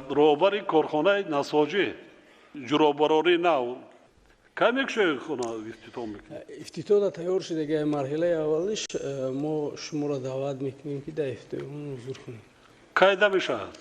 Роҳбари корхонаи насоҷӣ, ҷуробарории нав кай мекушоед, хона ифтитоҳ мекунед? Ифтитоҳ тайёр шудаги, марҳилаи аввалиш мо шуморо даъват мекунем, ки дар ифтитоҳи он ҳузур кунем. Кайда мешавад?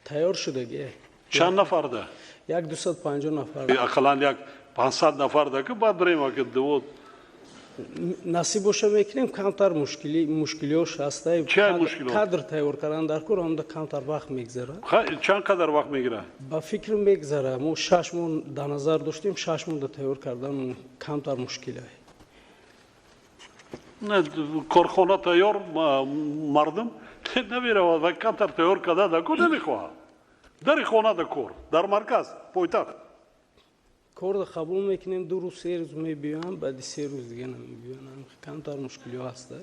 Тайёр шудаги. Чанд нафарда? Як 250 нафар. Ақаллан як 500 нафарда ки баъд бирем, аки дувод. Насиб боша, мекунем. Камтар мушкилиҳош ҳаста. Чӣ мушкилот? Кадр тайёр кардан дар кор, ҳамда камтар вақт мегзарад. Чанд қадар вақт мегирад? Ба фикр, мегзара. Мо 6 моҳ дар назар доштем, 6 моҳ да тайёр кардан камтар мушкил. Корхона тайёр, мардум намеравад ва камтар тайёр карда дар кор намехоҳад. Дари хона да кор дар марказ, пойтахт. Корро қабул мекунем, 2 рӯз, 3 рӯз мебиёям, баъди 3 рӯз дига намебиёям. Камтар мушкилиҳо ҳаста.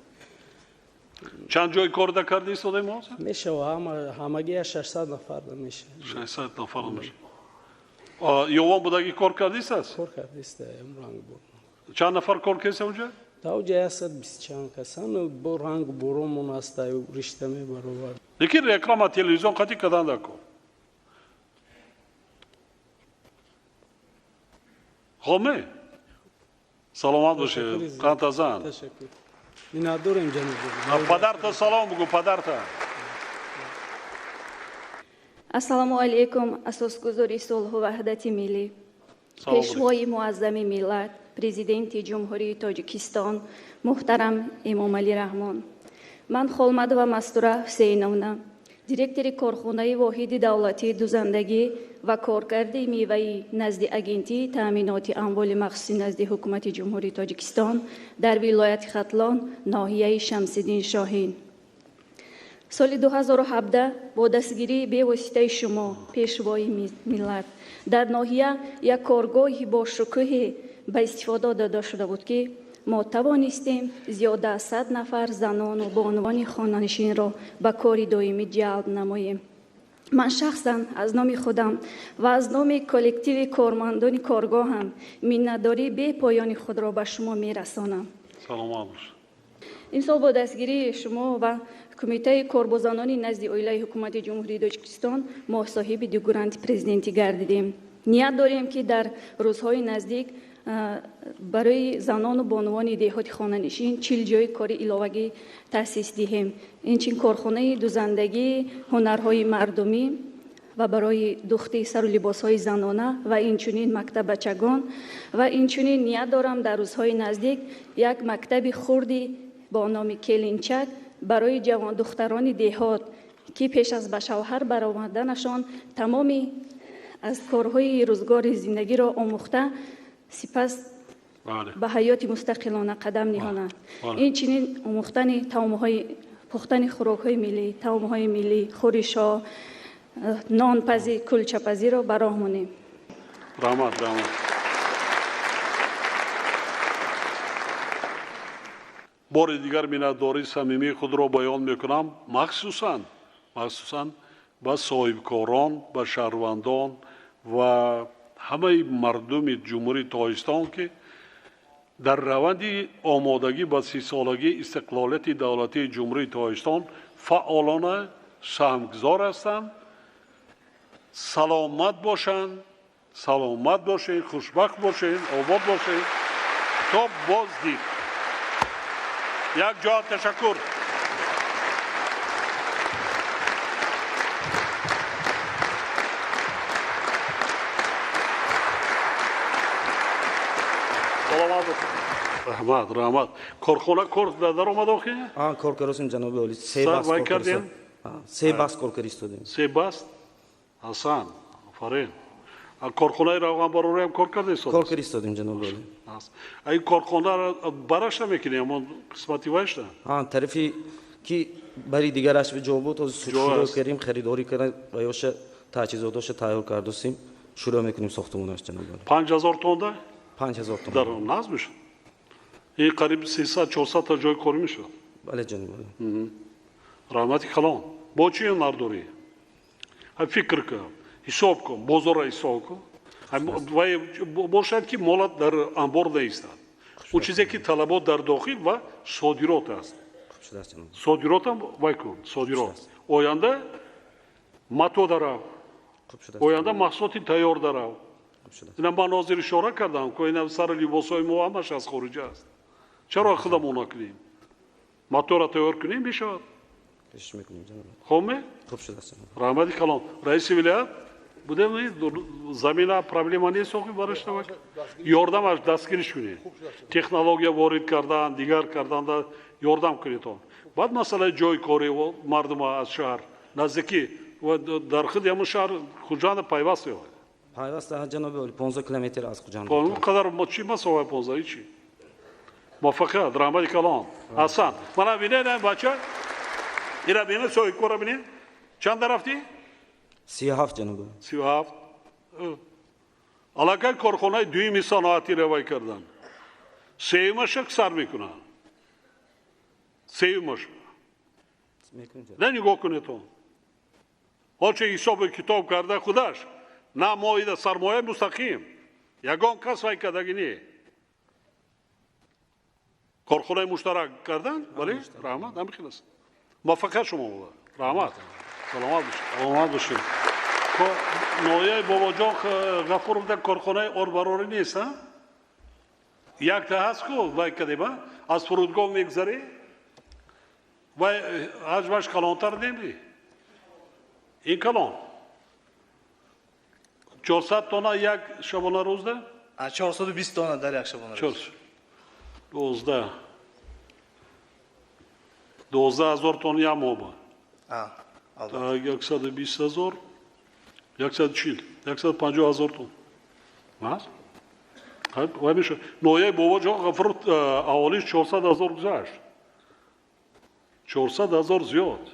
Чанд ҷои кор да карда истодаем ҳозир? Мешава, ҳамагӣ як 600 нафар да мешава. 600 нафар мешава. Ёвон будаги кор кардистааст? Кор кардиста, рангбор. Чанд нафар кор кардиста унҷа? Та уҷа 120 чанд касан, бо рангу боромон ҳаста, ришта мебаровар. Лекин реклама телевизион қатӣ кардан дар кор. Хоме, саломат бошед, қантазан. Ташаккур, миннатдорем, ҷаноби. Падарта салом бугӯ, падарта. Ассалому алайкум, асосгузори сулҳу ваҳдати миллӣ, пешвои муаззами миллат, Президенти Ҷумҳурии Тоҷикистон муҳтарам Эмомалӣ Раҳмон. Ман Холмадова Мастура Ҳусейновна, директори корхонаи воҳиди давлатии дузандагӣ ва коркарди меваӣ назди Агентии таъминоти амволи махсуси назди Ҳукумати Ҷумҳурии Тоҷикистон дар вилояти Хатлон, ноҳияи Шамсиддин Шоҳин. Соли 2017 бо дастгирии бевоситаи шумо, пешвои миллат, дар ноҳия як коргоҳи бошукӯҳе ба истифода дода шуда буд, ки мо тавонистем зиёда аз 100 нафар занону бонувони хонанишинро ба кори доимӣ ҷалб намоем. Ман шахсан аз номи худам ва аз номи коллективи кормандони коргоҳам миннатдории бепоёни худро ба шумо мерасонам. Саломат бошед. Имсол бо дастгирии шумо ва Кумитаи кор бо занони назди оилаи Ҳукумати Ҷумҳурии Тоҷикистон мо соҳиби ду гранти президентӣ гардидем. Ният дорем, ки дар рӯзҳои наздик барои занону бонувони деҳоти хонанишин 40 ҷои кори иловагӣ таъсис диҳем. Инчунин корхонаи дузандагии ҳунарҳои мардумӣ ва барои духти сару либосҳои занона ва инчунин мактаббачагон, ва инчунин ният дорам дар рӯзҳои наздик як мактаби хурди бо номи Келинчак барои ҷавондухтарони деҳот, ки пеш аз ба шавҳар баромаданашон тамоми аз корҳои рӯзгори зиндагиро омӯхта, сипас ба ҳаёти мустақилона қадам ниҳонанд. Инчунин омӯхтани таомҳои, пухтани хӯрокҳои миллӣ, таомҳои миллӣ, хӯришҳо, нонпазӣ, кулчапазиро ба роҳ монем. Раҳмат, раҳмат. Бори дигар миннатдории самимии худро баён мекунам, махсусан ба соҳибкорон, ба шаҳрвандон ва ҳамаи мардуми Ҷумҳурии Тоҷикистон, ки дар раванди омодагӣ ба 30-солагии истиқлолияти давлатии Ҷумҳурии Тоҷикистон фаъолона саҳмгузор ҳастанд. Саломат бошанд, саломат бошед, хушбахт бошед, обод бошед. То боздид, як ҷо ташаккур. Саломат бошед, раҳмат, раҳмат. Корхона кор даромад охи? Кор кардосем, ҷаноби олӣ, се баст вай кардем. Се баст кор кард истодем. Се баст, ҳасан, офарин. Корхонаи равғанбарорӣ кор карда истодем? Кор кард истодем, ҷаноби олӣ. Ин корхонаро бараш намекунӣ, ҳамон қисмати вайшта? Тарафи ки бари дигараш ҷо буд, шурӯъ кардем, харидорӣ карда ва ёша таҷҳизотоша тайёр кардосем, шурӯъ мекунем сохтмонаш, ҷаноби олӣ. 5000 тонда? 5000 тонна. Дар наз мешавад, ин қариб 300, 400 та ҷои корӣ мешавад. Бале, ҷаноби олӣ. Раҳмати калон. Бо чӣ ҳунар дорӣ? Фикр кун, ҳисоб кун, бозорро ҳисоб кун. Вай бошад, ки молат дар анбор наистад. Он чизе ки талабот дар дохил ва содирот аст, содиротам вай кун, содирот. Оянда матода рав. Оянда маҳсулоти тайёр дарав. Ина ман ҳозир ишора кардам, ки ина сари либосҳои мо ҳамаш аз хориҷа аст. Чаро худамон накунем? Мотора тайёр кунем, мешавад. Кӯшиш мекунем, ҷаноби. Хуб ме? Хуб шудааст, ҷаноби. Раҳмати калон. Раиси вилоят будем, замина проблема нест, охи бараш навак. Ёрдамаш дастгириш кунед. Технология ворид кардан, дигар кардан да ёрдам кунед он. Баъд масъалаи ҷойи кори мардума аз шаҳр наздикӣ ва дар худи ҳамун шаҳр Хуҷанда пайваст меояд. Пайваст, ҷаноби олӣ, 15 километр аз Хуҷанд. Он қадар чӣ масофаи 15 ҳичи? Муваффақият, раҳмати калон. Аҳсан. Мана бинед, бача. Ира бинед, соҳибкора бинед. Чанд рафтӣ? 37, ҷаноби. 37. Аллакай корхонаи дуюми саноатӣ равай кардан. Сеюмаша сар мекунанд. Сеюмаша. Не нигоҳ кунед он. Ҳолче ҳисоби китоб карда худаш, на моида сармояи мустақим. Ягон кас вай кардагӣ не. Корхонаи муштарак кардан, бале, раҳмат, ҳамин хел аст. Муваффақият шумо буда. Раҳмат. Саломат бошед. Саломат бошед. Ноҳияи Бобоҷон Ғафуров дар корхонаи орбарорӣ нест, а? Якта ҳаст ку, вай кадем, а? Аз фурудгоҳ мегузарӣ? Вай ҳаҷмаш калонтар неми? Ин калон. 400 тонна як шабонарӯзда? 420 тонна дар як шабонарӯз. 12. 12 ҳазор тонна як моҳ ба. 120 ҳазор, 140, 150 ҳазор тонна. Маст? Вай мешавад. Ноҳияи Бобоҷон Ғафуров аҳолиш 400 ҳазор гузашт. 400 ҳазор зиёд.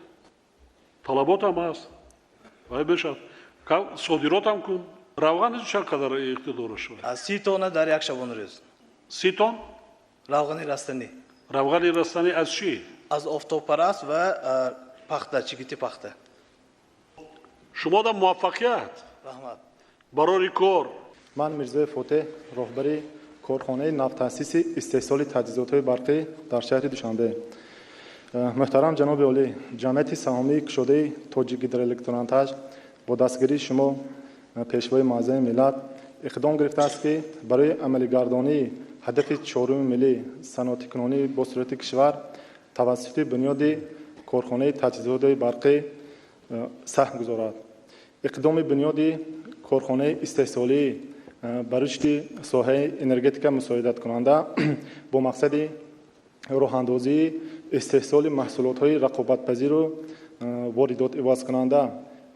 Талабот ҳам ҳаст. Вай мешавад. Содирот ҳам кун. Равған чанд қадар иқтидораш шуд? 30 тонна дар як шабонарӯз. 30 тонн? Равғани растанӣ. Равғани растанӣ аз чӣ? Аз офтобпараст ва пахта, чигити пахта. Шумо дар муваффақият. Раҳмат. Барори кор. Ман Мирзоев Фотеҳ, роҳбари корхонаи навтаъсиси истеҳсоли таҷҳизотҳои барқӣ дар шаҳри Душанбе. Муҳтарам ҷаноби олӣ, ҷамъияти саҳомии кушодаи Тоҷикгидроэлектромонтаж бо дастгирии шумо, пешвои муаззами миллат, иқдом гирифтааст, ки барои амалигардонии ҳадафи чоруми миллӣ саноатикунонии бо суръати кишвар тавассути бунёди корхонаи таҷҳизотҳои барқӣ саҳм гузорад. Иқдоми бунёди корхонаи истеҳсолии ба рушди соҳаи энергетика мусоидаткунанда бо мақсади роҳандозии истеҳсоли маҳсулотҳои рақобатпазиру воридотивазкунанда,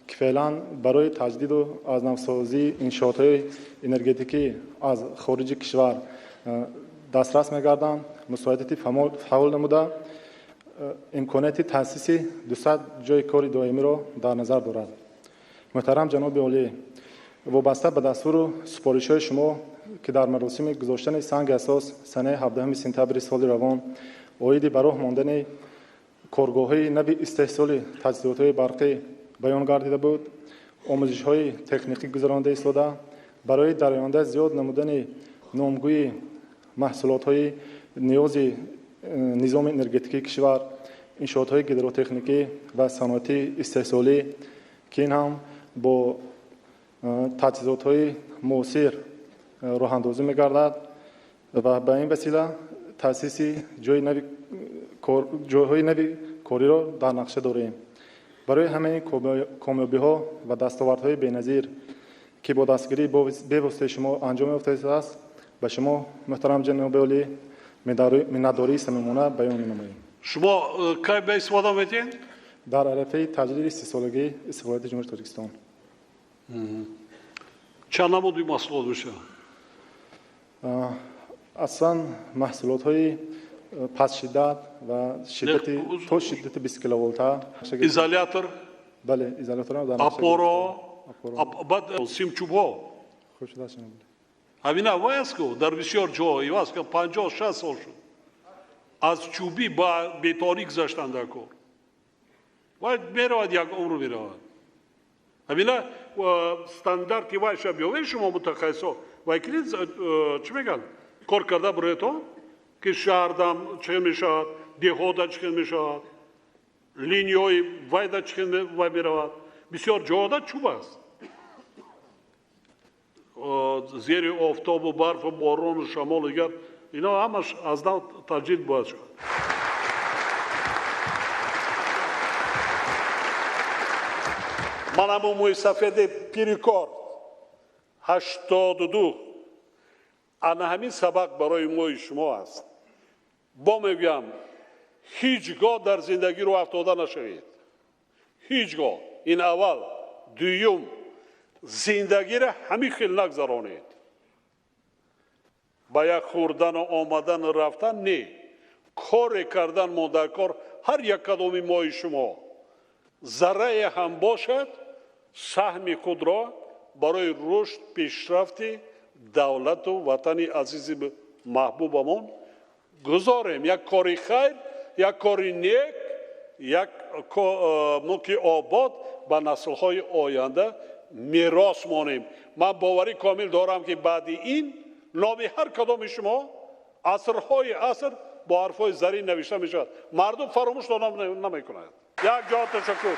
ки феълан барои таҷдиду аз навсозии иншоотҳои энергетикӣ аз хориҷи кишвар дастрас мегарданд, мусоидати фаъол намуда, имконияти таъсиси 200 ҷойи кори доимиро дар назар дорад. Муҳтарам ҷаноби олӣ, вобаста ба дастуру супоришҳои шумо, ки дар маросими гузоштани санги асос санаи 17 сентябри соли равон оиди ба роҳ мондани коргоҳҳои нави истеҳсоли таҷҳизотҳои барқӣ баён гардида буд, омӯзишҳои техникӣ гузаронда истода, барои дар оянда зиёд намудани номгӯи маҳсулотҳои ниёзи низоми энергетикии кишвар, иншоотҳои гидротехникӣ ва саноатии истеҳсолӣ, ки ин ҳам бо таҷҳизотҳои муосир роҳандозӣ мегардад ва ба ин васила таъсиси ҷойҳои нави кориро дар нақша дорем. Барои ҳамаи комёбиҳо ва дастовардҳои беназир, ки бо дастгирии бевоситаи шумо анҷом ёфтааст, ба шумо, муҳтарам ҷаноби олӣ, миннатдории самимона баён менамоем. Шумо кай ба истифода метиҳед? Дар арафаи таҷлили 30-солагии истиқлолияти Ҷумҳурии Тоҷикистон. Чанд намуди маҳсулот мешавад? Аслан маҳсулотҳои пастшиддат ва шиддати то шиддати 20 киловолта. Изолятор? Бале, изоляторам дар Апоро, баъд симчӯбҳо. Хуб шудааст, ҷаноби олӣ. Ҳамина вай аст ку дар бисёр ҷо иваз ка 50-60 сол шуд. Аз чӯбӣ ба бетонӣ гузаштан дар кор. Вай меравад, як умр меравад. Ҳамина стандарти вайша биёвед шумо мутахассисо. Вай кунед, чӣ мегӯянд? Кор карда бироедтон, ки шаҳрдам чӣ хел мешавад, деҳода чӣ хел мешавад, линияҳои вайда чӣ хел вай меравад. Бисёр ҷоҳода чӯб аст. Зери офтобу барфу борону шамолу дигар ино ҳамаш аз нав таҷдид бояд шуд. Ман ҳамун мӯи сафеди пирикор 82 ана ҳамин сабақ барои мои шумо аст. Бо мегӯям, ҳеҷ гоҳ дар зиндагӣ рӯ афтода нашавед. Ҳеҷ гоҳ. Ин аввал. Дуюм, зиндагиро ҳамин хел нагзаронед. Ба як хӯрдану омадану рафтан не. Коре кардан мондакор ҳар як кадоми мои шумо заррае ҳам бошад, саҳми худро барои рушд, пешрафти давлату ватани азизи маҳбубамон гузорем. Як кори хайр, як кори нек, як мулки обод ба наслҳои оянда мерос монем. Ман боварӣ комил дорам, ки баъди ин номи ҳар кадоми шумо асрҳои аср бо ҳарфҳои зарин навишта мешавад. Мардум фаромӯш намекунад. Як ҷо ташаккур.